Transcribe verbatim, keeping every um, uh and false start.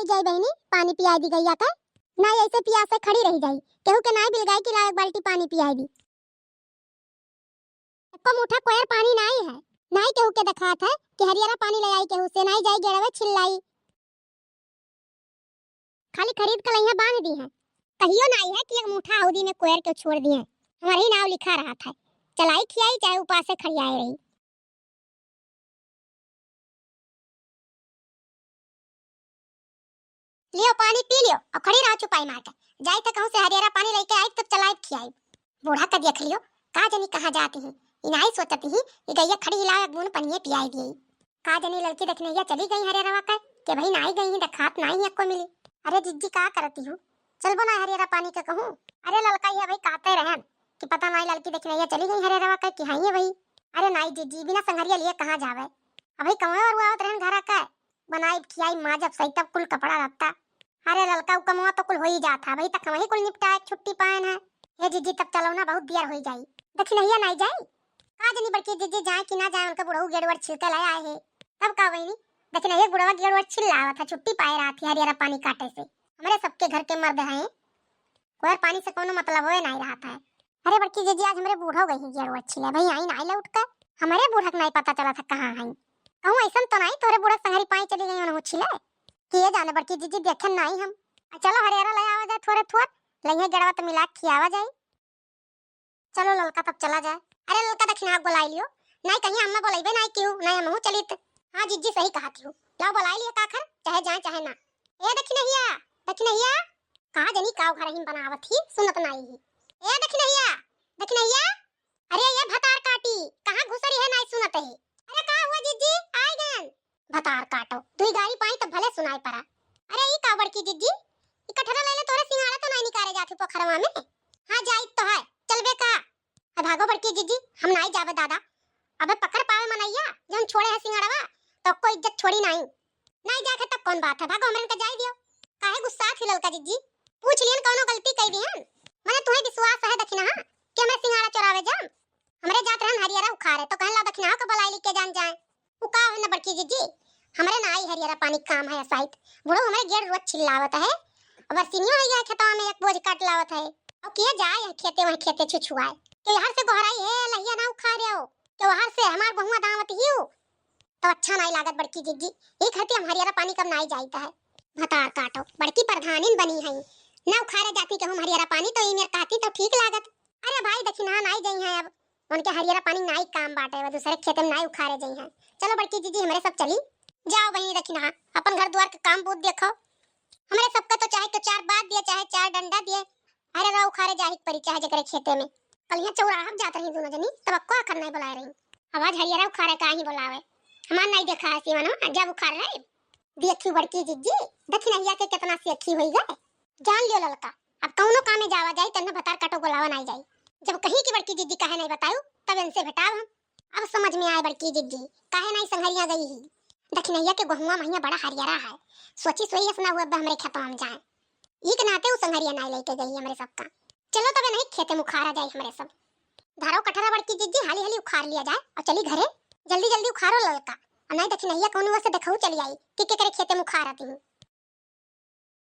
जाई बहिनी, पानी पियाई दी गइया के। नाई ऐसे पियासे खड़ी रही जाई, केहू के नाई बिलगाई कि लाओ एक बाल्टी पानी पियाई दी। एको मुठा कोयर पानी नाई है, नाई केहू के देखात है कि हरियरा पानी ले आई केहू से, नाई जाई गेड़वे छिल्लाई। खाली खरीद के लइहे बांध दी है, कहियो नाई है कि एक मुठा हौदी में कोयर के छोड़ दिए। हमारे ही नाव लिखा रहत है, चलाई खियाई चाहे उपासे खड़ियाए रही। लियो पानी पी लियो और खड़ी रहो चुपाई मार के। जाई थे कहूँ से हरियरा पानी लेके आई तब चलाई खियाई। बूढ़ा का देख लियो, का जनी कहाँ जाती ही। इनाई सोचती ही, ये गैया खड़ी हिलाओ एक बूंद पनिये पियाई दिए। का जनी लड़की देखने या चली गई हरियरवा के, के भाई नाई गई ही, देखात नाई है को मिली। अरे जिज्जी का करती हूँ, चलबो ना हरियरा पानी के कहूँ। अरे ललका ये भाई कहते रहन कि पता नाई लड़की देखने या चली गई हरियरवा के कि हाँ ये भाई। अरे नाई जिज्जी बिना संघरिया लिए कहाँ जावे। अभी कौन और आवत रहन घरा के, बनाई खियाई माजब सही तब कुल कपड़ा लत्ता। अरे ललका उ कमवा तो कुल हो ही जात है, अभी तक वही कुल निपटाए छुट्टी पाएन है। हे जिज्जी तब चलो ना, बहुत देर हो जाई। दखिनहिया नाई जाई, का जनी बड़की जिज्जी जाए कि ना जाए, उनका बुढ़ऊ गेड़ुअर छिलके ले आए है। तब का बहिनी, दखिनहिया बुढ़वा गेड़ुअर छिल लावत है, छुट्टी पाए रहत है हरियरा पानी काटे से। हमरे सबके घर के मर्द हैं, कोयर पानी से कोनो मतलब होए नाई रहत है। अरे बड़की जिज्जी, आज हमरे बूढ़ो गई हैं गेड़ुअर छिले, भाई आई नाई लौट के। हमरे बूढ़क नाई पता चलत है कहाँ हैं। कहूँ ऐसन तो नाई तोहरे बूढ़क संघरी पाई चली गई उन्हों छिले? कि ये जाने बड़की जिज्जी देखे नाई हम। आ चलो हरियरा ले आवा जाए थोरे थोर, लइहे गेड़वा तो मिला के खियावा जाए। चलो ललका तब चला जाए। अरे ललका दखिनहा बोलाई लियो, नाई कहीं अम्मा बोलैबे नाई कियो, नाई हमहू चलित। हाँ जिज्जी सही कहत हियो, लाओ बोलाई लियो काखर, चाहे जाए चाहे ना। ए दखिनहिया, दखिनहिया, कहाँ जनी काव घर ही बनावत ही, सुनत नाई ही। ए दखिनहिया, दखिनहिया, अरे ये भतार काटी, कहाँ घुसरी है नाई सुनत है। अरे का हुआ जिज्जी, आए गए। भतार काटो, दुई गारी पाई तब भले सुनाई पड़ा। अरे ई का बड़की जिज्जी, ई कठरा ले ले तोरे सिंगाड़ा तो नाई निकारे जात ही पोखरवा में। हाँ जाइत तो है, चलबे का? अब भागो बड़की जिज्जी, हम नाई जाबे दादा। अबे पकड़ पावे मनैया, जौन छोड़े है सिंगाड़वा, तो कोई इज्जत छोड़ी नाई। नाई जाके तब कौन बात है, भागो हमरे इनका जाई दियो। काहे गुस्सा थी ललका जिज्जी? पूछ लियन कौनो गलती कई दियन? मने तुम्हें विश्वास है दखिनहा कि हमरे सिंगाड़ा चोरावे जाम? हमरे जात रहन हरियरा उखारे, तो कहन ला दखिनहा को बुलाई लिके जान जाए। उ का है न बड़की जिज्जी, हमरे ना आई हरियरा पानी काम है असाइत। बुढ़ऊ हमरे गेड़ रोज छिल्लावत है। अब बरसिनियो है यह खेतवा में एक बोझ काट लावत है। और किया जाए यह खेते वह खेते छुछुआए। के हर से गोहराई है लहिया ना उखारे हो। के हर से हमार बहुआ दावत ही हो। तो अच्छा नाई लागत बड़की जिज्जी, ई खातिर हम हरियरा पानी कम नाई जाइत है। भतार काटो, बड़की प्रधानिन बनी है, ना उखारे जाती कहूँ हरियरा पानी तो ई मेर कहती तो ठीक लागत। अरे भाई दखिनहा नाई जाई है अब, उनके हरियरा पानी नाई काम बाटे, वो दूसरे खेते में नाई उखारे जाई है। चलो बड़की जिज्जी हमरे सब चली। जाओ बहिनी दखिनहा, अपन घर द्वार के काम बूत देखो। हमरे सबका तो चाहे तो चार बात दिए, चाहे चार डंडा दिए, हरियरा उखारे जाही के परी चाहे जेकरे खेते में। कल यहाँ चौराहा पे जात रही दोनों जनी, तब अक्को आखर नहीं बुलाए रही। अब आज हरियरा उखारे का ही बुलावे, हमार नहीं देखा है सीवन में, जब उखार रहे। देखी बड़की जिज्जी, दखिनहिया के कितना सेखी होई गए। जान लियो ललका, अब कौनो कामे जावा जाई, तन्ने भतार काटो बुलावा नहीं जाई। जब कहीं की बड़की जिज्जी काहे नहीं बतायू, तब इनसे भेटाव हम। अब समझ में आए बड़की जिज्जी, काहे नहीं संघरिया गई ही। दखिनहिया के गोहुआ महिया बड़ा हरियरा है, सोची सोई अस ना हुआ हमरे खेतवा में जाए। ई के नाते उ संघरिया नाई लेके गई हमरे सबका। चलो तबे नहीं खेते में उखारा जाए हमरे सब। धरो कठरा बड़की जिज्जी, हाली हाली उखार लिया जाए और चली घरे। जल्दी जल्दी उखारो ललका, और नहीं दखिनहिया कौन हुआ से देखऊ चली आई कि केकरे खेते में उखारत ही।